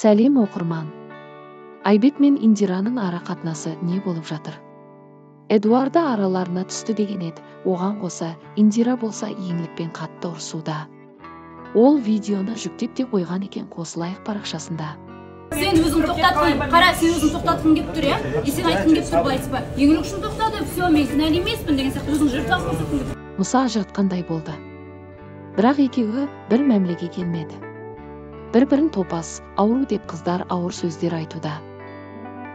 Сәлем, оқырман! Айбек мен Индираның ара қатынасы не болып жатыр? Эдуарда араларына түсті деген еді. Оған қоса Индира болса, Еңлікпен қатты ұрысуда. Ол видеоны жүктеп те қойған екен «Қосылайық» парақшасында. Сен өзің тоқтатқың, қара, сен өзің тоқтатқың келіп тұр, иә? И сен айтқың келіп тұр былай, типа, Еңлік үшін тоқтады, все, мен кінәлі емеспін деген сияқты, өзің жертва көрсеткің келіп тұр. Мұса ажыратқандай болды, бірақ екеуі бір мәмілеге келмеді. бір бірін топас, ауру деп қыздар ауыр сөздер айтуда.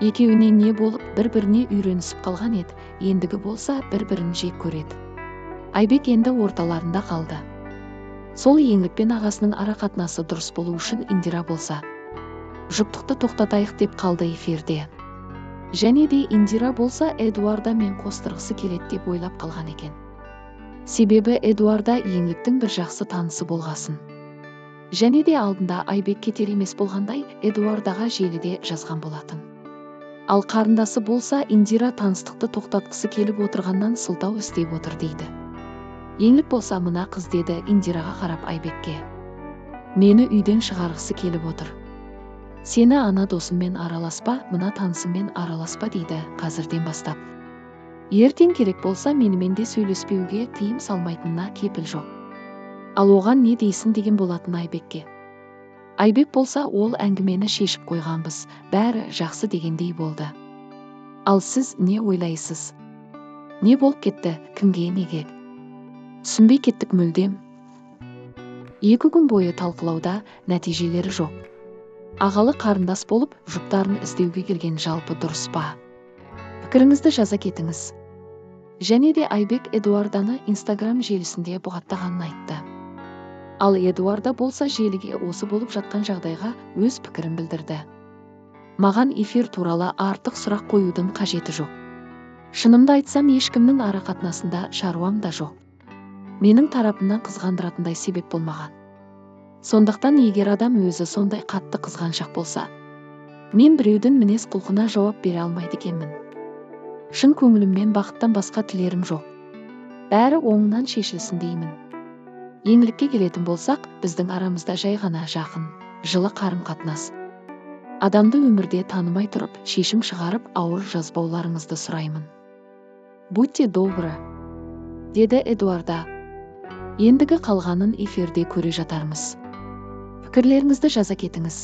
Екеуіне не болып, бір біріне үйренісіп қалған еді, ендігі болса бір бірін жек көреді. Айбек енді орталарында қалды. Сол Еңлік пен ағасының ара қатынасы дұрыс болу үшін Индира болса, жұптықты тоқтатайық деп қалды эфирде. Және де Индира болса, Эдуарда мен қостырғысы келеді деп ойлап қалған екен. Себебі Эдуарда Еңліктің бір жақсы танысы болғасын. Және де алдында Айбек кетер емес болғандай Эдуардаға желіде жазған болатын. Ал қарындасы болса, Индира таныстықты тоқтатқысы келіп отырғаннан сылтау іздеп отыр дейді. Еңлік болса, мына қыз, деді Индираға қарап Айбекке. Мені үйден шығарғысы келіп отыр. Сені ана досыммен араласпа, мына танысыммен араласпа дейді қазірден бастап. Ертең керек болса, менімен де сөйлеспеуге тыйым салмайтынына кепіл жоқ. Ал оған не дейсің, деген болатын Айбекке. Айбек болса, ол әңгімені шешіп қойғанбыз, бәрі жақсы дегендей болды. Ал сіз не ойлайсыз? Не болып кетті, кімге неге? Түсінбей кеттік мүлдем. 2 күн бойы талқылауда, нәтижелері жоқ. Ағалы қарындас болып, жұптарын іздеуге келген жалпы дұрыс па? Пікіріңізді жаза кетіңіз. Және де Айбек Эдуарданы Инстаграм желісінде бұғаттағанын айтты. Ал Эдуарда болса, желіге осы болып жатқан жағдайға өз пікірін білдірді. Маған эфир туралы артық сұрақ қоюдың қажеті жоқ. Шынымды айтсам, ешкімнің ара қатынасында шаруам да жоқ. Менің тарапымнан қызғандыратындай себеп болмаған. Сондықтан егер адам өзі сондай қатты қызғаншақ болса, мен біреудің мінез құлқына жауап бере алмайды екенмін. Шын көңіліммен бақыттан басқа тілерім жоқ. Бәрі оңынан шешілсін деймін. Еңлікке келетін болсақ, біздің арамызда жай ғана жақын, жылы қарым қатынас. Адамды өмірде танымай тұрып, шешім шығарып, ауыр жазбауларыңызды сұраймын. Будьте добры, деді Эдуарда. Ендігі қалғанын эфирде көре жатармыз. Пікірлеріңізді жаза кетіңіз.